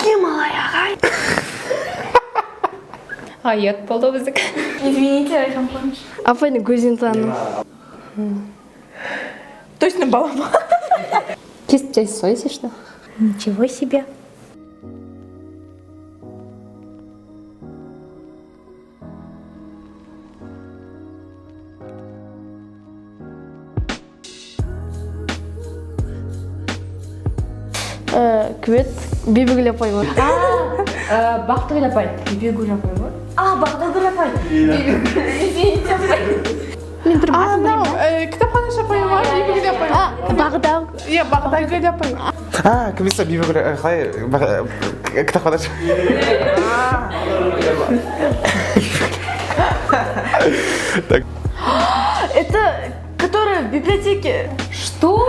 Кім алай ағай? А, ұят болды біздікі. Извините, Айхан Қуаныш. Апайдың көзінен таныдым. Точно балама. Кесіп тастайсыз ғой, если что. Ничего себе. Кім еді? Бибігүл апай ғой. Бақтыгүл апай. Бибігүл апай ғой. А, Бағдагүл апай. Извините, апай. Мен бір А, мынау кітапханашы апай ма? Бибігүл апай ма? Бағда. Иә, Бағдагүл апай. А, кім есі, Бибігүл, қалай, кітапханашы. Так. Это которая в библиотеке. Что?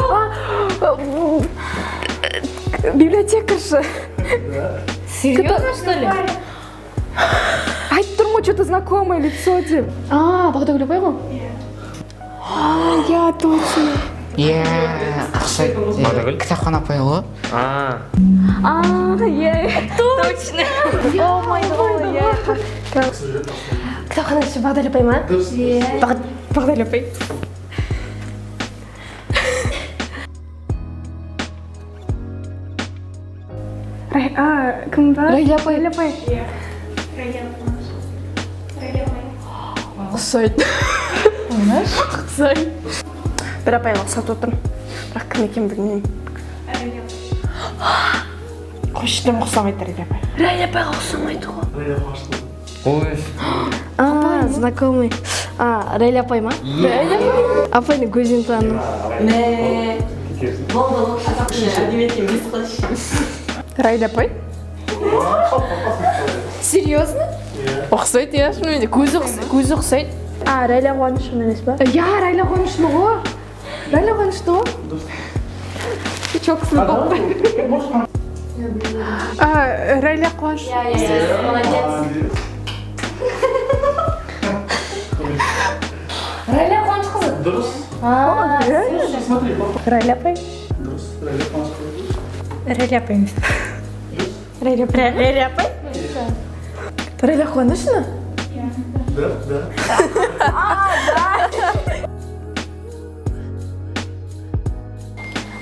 Библиотекарша. Серьезно, что ли? Айтып тұрмын ғой, что-то знакомое лицо деп. А, Бағдагүл апай ғой. А, я точно. Иә, ұқсайды. Бағдагүл? Кітапхана апай ғой. А, А, иә. Точно. О май гад, иә. Кітапханашы Бағдагүл апай ма? Бағдагүл апай. А, кім бар? Райля апай. Райля апай. Ұқсайды. Ұқсайды. Бір апайға ұқсатып отырмын. Бірақ кім екенін білмеймін. Қойшы, дым ұқсамайды Райля апай. Райля апайға ұқсамайды ғой. Ой. А, знакомый. А, Райля апай ма? Апайдың көзінен таныдым. Болды, болды, қазақ тілі әдебиеттен бес қойшы. Райля апай? Серьезно? Ұқсайды, иә, шынымен де. Көзі көзі ұқсайды. А, Райля Қуанышевна емес па? Иә, Райля Қуанышевна ғой. Райля Қуанышевна ғой. Чоксың болды. А, Райля Қуаныш. Молодец. Райля Қуанышқызы. Дұрыс. Смотри, Райля апай. Дұрыс. Райля Қуанышқызы. Райля апай емес. Райля апай. Райля апай? Райля Қуанышевна? Да, да.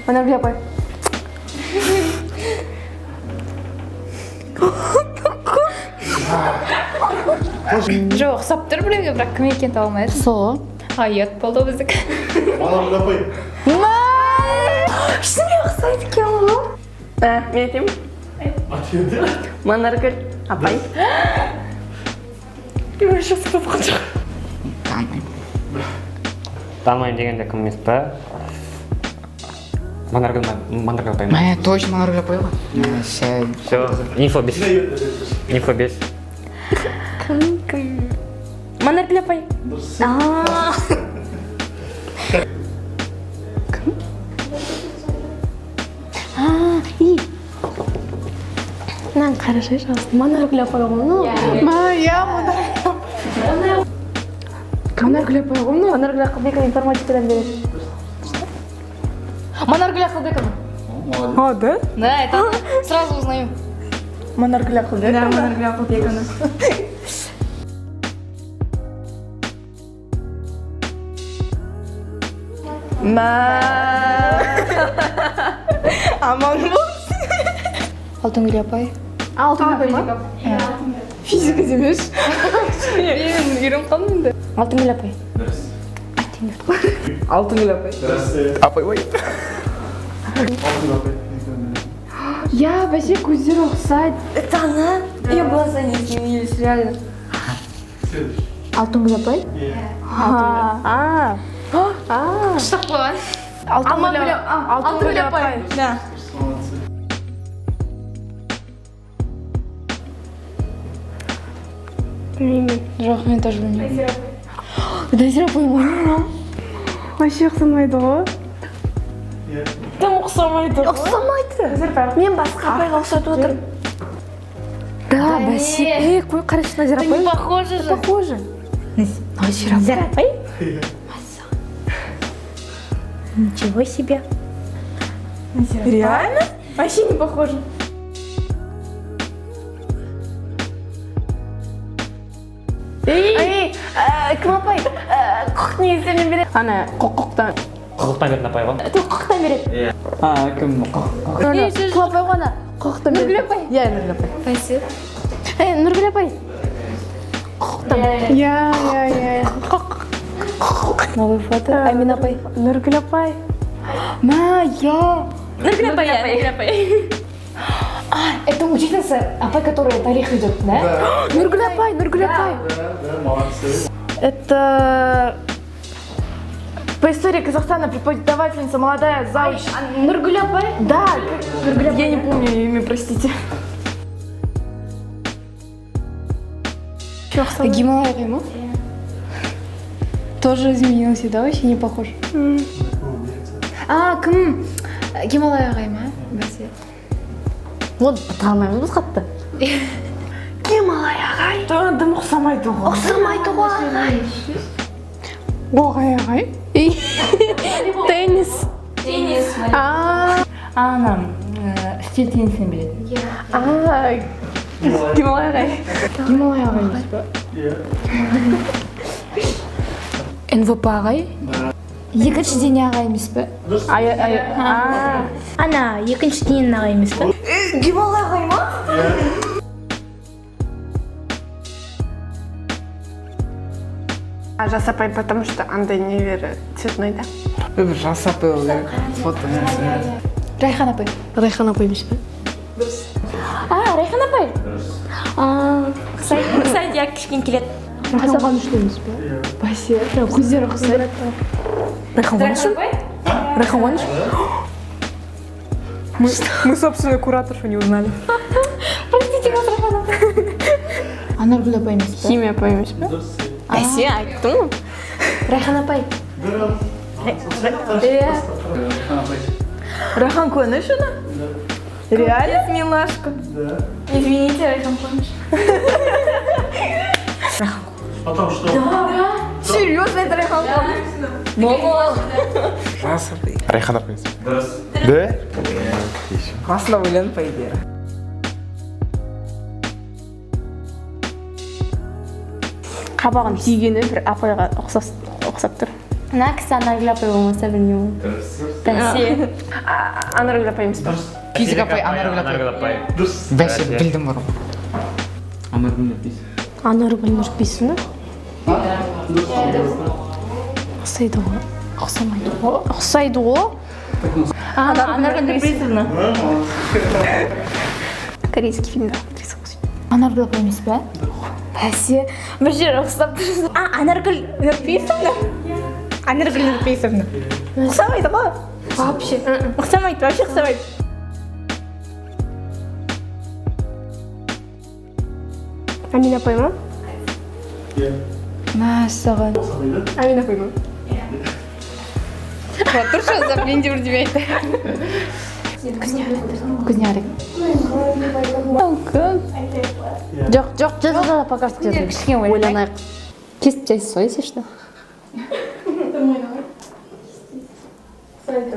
Манаргүл апай. Жоқ, ұқсап тұр біреуге, бірақ кім екенін таба алмай жатырмын. Сол. А, ұят болды біздікі. Манаргүл апай. Шынымен ұқсайды екен ғой. Ә, мен айтайын ба? Ответ. Манаргүл апай. Мен вообще ұқсап жоқ. Танымаймын. Танымаймын дегенде кім емес па? Манаргүл, Манаргүл апай ма? Мә, точно Манаргүл апай ғой. Мә, сәй. Все, инфо бес. Инфо бес. Кім, кім? Манаргүл апай. Дұрыс. А, и. Мынаны қарашы, жалғыз. Манаргүл апай ғой мынау. Ма, иә, Манаргүл. Манаргүл апай ғой мынау. Манаргүл Ақылбекова информатикадан береді. Манаргүл Ақылбекова. Молодец. А, да? Да, это она. Сразу узнаю. Манаргүл Ақылбекова. Да, Манаргүл Ақылбековна. Мә. Аман болсын. Алтынгүл апай. Алтын апай ма? Физика демеші. Мен үйреніп қалдым енді. Алтынгүл апай. Дұрыс. Алтынгүл апай. Дұрыс. Апай ой. Алтынгүл апай. Иә, бәсе көздері ұқсайды. Это она? Ее глаза не изменились, реально. Следующий. Алтынгүл апай? Иә. А, А, Ұштап қойған. Алтынгүл Алтынгүл апай. да. Молодцы. Білмеймін. Жоқ, мен тоже білмеймін. Назира апай ма? Вообще ұқсамайды ғой. Иә. Тым ұқсамайды ғой. Ұқсамайды. Мен басқа апайға ұқсатып отырмын. Да, бәсе. Ей, қой, қарашы, Назира апай. Не похоже же. Похоже. Назира Назира апай? Ничего себе. Реально? Вообще не похоже. Кім апай? Құқық негіздерінен береді. Ана құқықтан. Құқықтан беретін апай ғой. Құқықтан береді. А, кім? Кім апай ғой ана? Құқықтан береді. Нұргүл апай. Иә, Нұргүл апай. Бәсе. Нұргүл апай. Құқықтан. Иә, иә, иә. Новый фото. Амина апай. Нұргүл апай. Ма, я. Нұргүл апай, иә, Нұргүл апай. А, это учительница апай, которая тарих ведет, да? Нұргүл апай, Нұргүл апай. Да, да, молодцы. Это по истории Казахстана преподавательница молодая завуч. Нұргүл апай? Да, я не помню ее имя, простите. Гималай ағай ма? Тоже изменился, да, вообще не похож. А, кім? Гималай ағай ма? Бәсе. Вот, танымаймыз біз қатты. Гималай ағай. Дым ұқсамайды ғой. Ұқсамайды ғой ағай. Оғай ағай. Теннис. Теннис. Ана үстел теннисінен береді. А, Гималай ағай. Гималай ағай емес па? Иә. НВП ағай? Екінші дене ағай емес пе? Дұрыс. Ана екінші дененің ағай емес пе? Гималай ағай ма? Иә. Жас апай, потому что андай нелері цветной, да? Бір жас апай болу керек. Фото. Райхан апай. Райхан апай емес пе? А, Райхан апай. А, ұқсайды, иә, кішкене келеді. Райхан Қуанышты емес пе? Бәсе. Прям көздері ұқсайды. Райхан Қуаныш? Райхан Қуаныш? Мы собственную кураторшу не узнали. Простите, Райхан апай. Анаргүл апай емес пе? Химия апай емес пе? Дұрыс. Бәсе, айттым ғой. Райхан апай. Дұрыс. Иә. Райхан апай. Райхан Қуаныш она? Да. Реально? Милашка. Да. Извините, Райхан Қуаныш. Потом что? Серьезно, это Райхан Қуаныш? Жас апай. Райхан апай емес. Дұрыс. Да? Классно ойланып, по идее. Қабағын түйгені бір апайға ұқсас ұқсап тұр. Мына кісі Анаргүл апай болмаса білмеймін. Бәсе. Анаргүл апай емес па? Дұрыс. Физика апай, Анаргүл апай. Анаргүл апай. Дұрыс. Бәсе, білдім бұрын. Анаргүл Нұрпейіс. Анаргүл Нұрпейісовна? Ұқсайды ғой. Ұқсамайды ғой. Ұқсайды ғой. Анаргүл Нұрпейісовна. Да, молодцы. Корейский фильмде актриса ұқсайды. Анаргүл апай емес пе? Бәсе. Бір жері ұқсап тұр. А, Анаргүл Нұрпейісовна? Анаргүл Нұрпейісовна. Ұқсамайды ғой. Вообще. Ұқсамайды, вообще ұқсамайды. Амина апай ма? Иә. Мәссаған. Ұқсамайды. Амина апай ма? Тұршы, ұзақ, мен де бірдеме айтайын. Көзіне қарай. Жоқ, жоқ, жоқ, жоқ, пока что Кішкене ойланайық. ойланайық. Кесіп тастайсыз ғой, если что.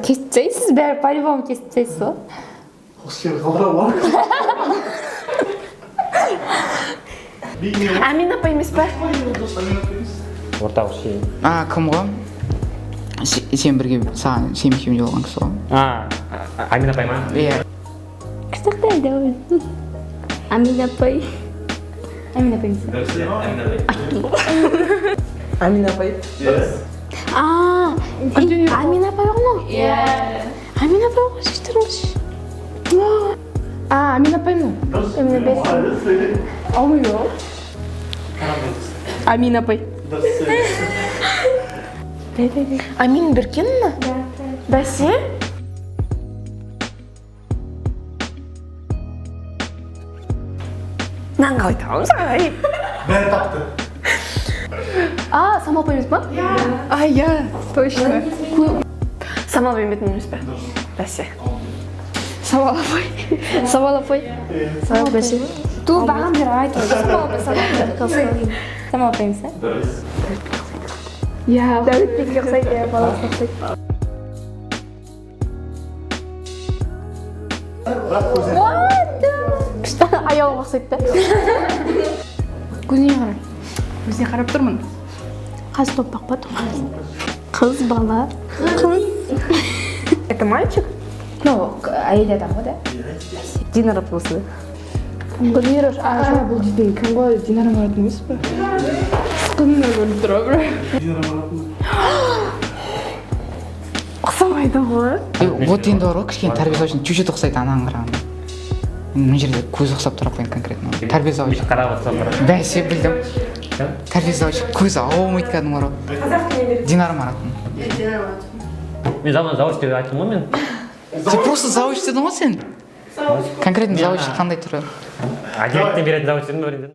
Кесіп тастайсыз, бәрі по-любому кесіп тастайсыз ғой. Осы жерді қалдыра аламын. Бейне. Амина апай емес па? Дұрыс, Амина апай емес. Орталық шейін. А, кім ғой? Сен бірге саған сен екеуінде болған кісі ғой. А, Амина апай ма? Иә. Күшті ғой. Амина апай. Амина апай емес. Дұрыс. Амина апай. Дұрыс. А, Амина апай ғой мынау? Иә. Амина апай ғой, сөйтіп. А, Амина апай ма? Дұрыс. Молодцы. Алмайды ғой. Амина апай. Дұрыс. Амина Беркеновна? Да. Бәсе? Мынаны қалай табамыз ағай? Бәрі тапты. А, Самал апай емес па? А, иә, точно. Самал Бейімбетовна емес пе? Дұрыс. Бәсе. Самал апай. Самал апай. Иә. Бәсе. Ту бағам бері айтып отыр. Самал апай, Самал апай. Самал апай емес, Дұрыс. Иә. Дәулетбекке ұқсайды, иә, баласы ұқсайды. Бірақ көзіне. Аяуға ұқсайды да. Көзіне қарай. Көзіне қарап тұрмын. Қасы томпақ па, томпақ? Қыз бала. Қыз. Это мальчик? Ну, әйел адам ғой, да? Динара болса. Гүлмира, а, бұл дейтін кім ғой? Динара Марат емес пе? Қысқынына көрініп тұр ғой бірақ. Динара Маратовна. Ұқсамайды ғой. Вот енді бар ғой, кішкене тәрбие завучына чуть-чуть ұқсайды анаған қарағанда. Мына жерде көзі ұқсап тұр апайдың, конкретно тәрбие завуч. Бүйтіп қарап отырсам, бірақ. Бәсе, білдім, тәрбие завуч көзі аумайды кәдімгі бар ғой, Динара Маратовна. Мен завуч деп айттым ғой мен. Сен просто завуч дедің ғой, сен конкретно завуч қандай түрі? Әдебиеттен беретін завуч дедім ба бірден?